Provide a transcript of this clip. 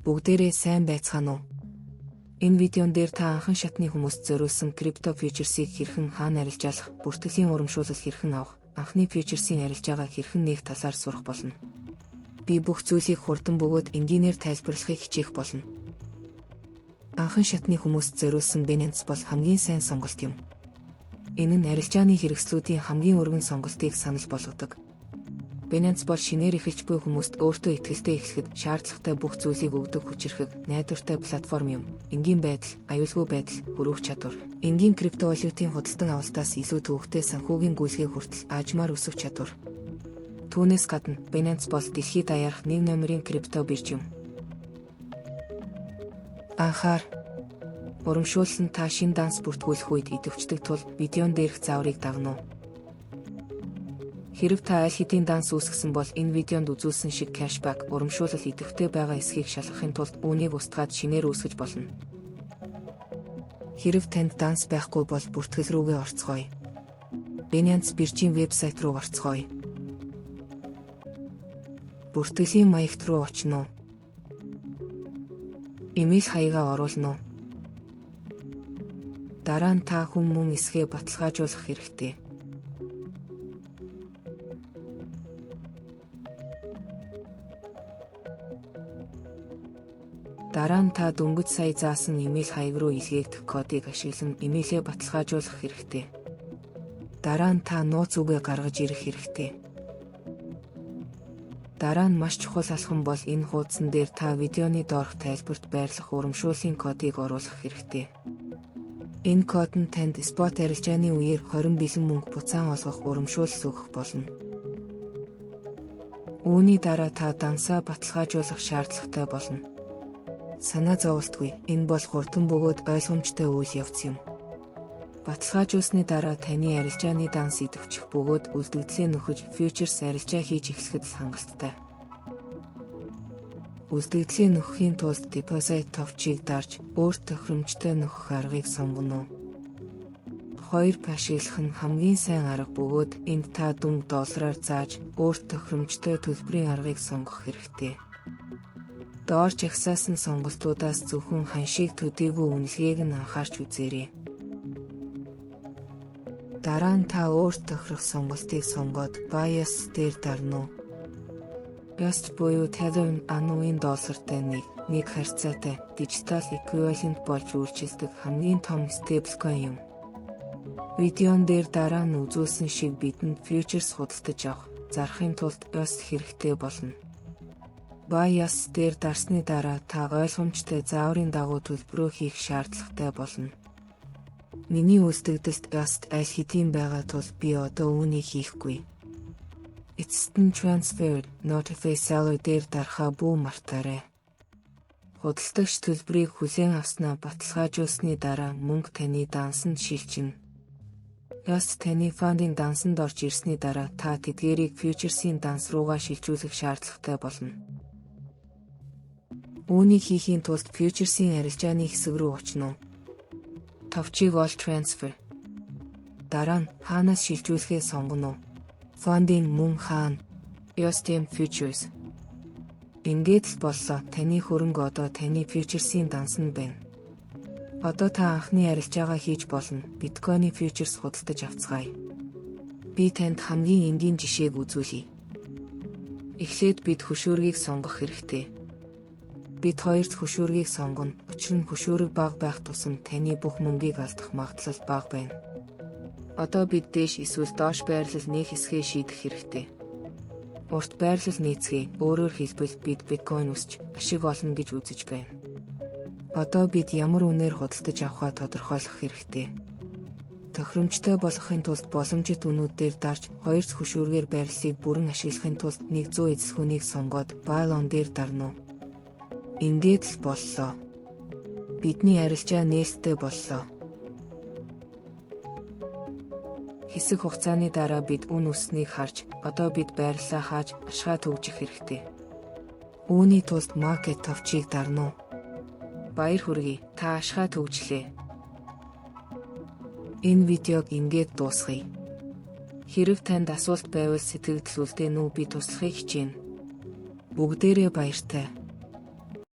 Бүгдээрээ сайн байцгаана уу? Энэ видеон дээр та анхан шатны хүмүүст зориулсан крипто фьючерсийг хэрхэн хаана арилжаалах, бүртгэлийн урамшуулал хэрхэн авах, анхны фьючерсийн арилжаагаа хэрхэн нээх талаар сурах болно. Би бүх зүйлийг хурдан бөгөөд энгийнээр тайлбарлахыг хичээх болно. Анхан шатны хүмүүст зориулсан Binance бол хамгийн сайн сонголт юм. Энэ нь арилжааны хэрэгслүүдийн хамгийн өргөн сонголтыг санал болгодог. Binance бол шинээр эхэлж буй хүмүүст өөртөө итгэлтэй эхлэхэд шаардлагатай бүх зүйлийг өгдөг хүчирхэг, найдвартай платформ юм. Энгийн байдал, аюулгүй байдал, хөрвөх чадвар. Энгийн криптовалютын худалдан авалтаас илүү төвөгтэй санхүүгийн гүйлгээ хүртэл аажмаар өсөх чадвар. Түүнээс гадна Binance бол дэлхийд даяарх нэг номерын крипто бирж юм. Анхаар урамшуулал нь та шинэ данс бүртгүүлэх үед идэвхждэг тул видеон дээрх зааврыг дагна уу. Хэрэв та аль хэдийн данс үүсгэсэн бол энэ видеонд үзүүлсэн шиг cashback урамшуулал идэвхтэй байгаа эсэхийг шалгахын тулд үүнийг устгаад шинээр үүсгэж болно. Хэрэв танд данс байхгүй бол бүртгэл рүүгээ орцгоё. Binance биржийн вебсайт руу орцгоё. Бүртгэлийн маягт руу очино уу? Имэйл хаягаа оруулна уу? Дараа нь та хүн мөн эсэхээ баталгаажуулах хэрэгтэй. Дараа нь та дөнгөж сая заасан имэйл хаяг руу илгээгдэх кодыг ашиглан имэйлээ баталгаажуулах хэрэгтэй. Дараа нь та нууц үгээ гаргаж ирэх хэрэгтэй. Дараа нь маш чухал алхам бол энэ хуудсан дээр та видеоны доорх тайлбарт байрлах урамшууллын кодыг оруулах хэрэгтэй. Энэ код нь танд spot арилжааны үеэр 20 бэлэн мөнгө буцаан олгох урамшуулал өгөх болно. Үүний дараа та дансаа баталгаажуулах шаардлагатай болно. Санаа зоволтгүй, энэ бол хурдан бөгөөд ойлгомжтой үйл явц юм. Баталгаажуулсны дараа таны арилжааны данс идэвхжих бөгөөд үлдэгдлээ нөхөж фьючерс арилжаа хийж эхлэхэд л хангалттай. Үлдэгдлээ нөхөхийн тулд deposit товчийг дарж өөрт тохиромжтой нөхөх аргыг сонгоно уу. Хоёр ашиглах нь хамгийн сайн арга бөгөөд энд та дүнг доллараар зааж өөрт тохиромжтой төлбөрийн аргыг сонгох хэрэгтэй. Доор жагсаасан сонголтуудаас зөвхөн ханшийг төдийгүй үнэлгээг нь анхаарч үзээрэй. Дараа нь та өөрт тохирох сонголтыг сонгоод Buy USDT дээр дарна уу. USDT буюу Tether нь АНУ-ийн доллартай нэг нэг харьцаатай digital equivalent болж үйлчилдэг хамгийн том stablecoin юм. Видеон дээр дараа нь үзүүлсэн шиг бидэнд фьючерс худалдаж авах, зарахын тулд USDT хэрэгтэй болно. Buy USDT дээр дарсны дараа та ойлгомжтой зааврын дагуу төлбөрөө хийх шаардлагатай болно. Миний үлдэгдэлд USDT аль хэдийн байгаа тул би одоо үүнийг хийхгүй. Эцэст нь Transfer Notify Seller дээр дарахаа бүү мартаарай. Худалдагч төлбөрийг хүлээн авснаа баталгаажуулсны дараа мөнгө таны дансанд шилжинэ. USDT таны funding дансанд орж ирсний дараа та тэдгээрийг фьючерсийн данс руугаа шилжүүлэх шаардлагатай болно. Үүнийг хийхийн тулд фьючерсийн арилжааны хэсэг рүү очино уу. Товчийг ол transfer. Дараа нь хаанаас шилжүүлэхээ сонгоно уу. Funding мөн хаана? USDM Futures. Ингээд л боллоо. Таны хөрөнгө одоо таны фьючерсийн дансанд байна. Одоо та анхны арилжаагаа хийж болно. Биткойны фьючерс худалдаж авцгаая. Би танд хамгийн энгийн жишээг үзүүлье. Эхлээд бид хөшүүргийг сонгох хэрэгтэй. Бид хоёр хөшүүргийг сонгоно. Учир нь хөшүүрэг бага байх тусам таны бүх мөнгийг алдах магадлал бага байна. Одоо бид дээш эсвэл доош байрлал нээх эсэхээ шийдэх хэрэгтэй. Урт байрлал нээцгээе. Өөрөөр хэлбэл бид биткойн өсч ашиг олно гэж үзэж байна. Одоо бид ямар үнээр худалдаж авахаа тодорхойлох хэрэгтэй. Тохиромжтой болгохын тулд боломжит үнүүд дээр дарж хоёр хөшүүргээр байрлалыг бүрэн ашиглахын тулд 100 эзэлхүүнийг сонгоод Buy on дээр дарна уу. Ингээд л боллоо. Бидний арилжаа нээлттэй боллоо. Хэсэг хугацааны дараа бид үн өссөнийг харж, одоо бид байрлалаа хааж ашгаа түгжих хэрэгтэй. Үүний тулд Market товчийг дарна уу. Баяр хүргэе. Та ашгаа түгжлээ. Энэ видеог ингээд дуусгая. Хэрэв танд асуулт байвал сэтгэгдэл үлдээнэ үү би туслахыг хичээнэ. Бүгдээрээ баяртай.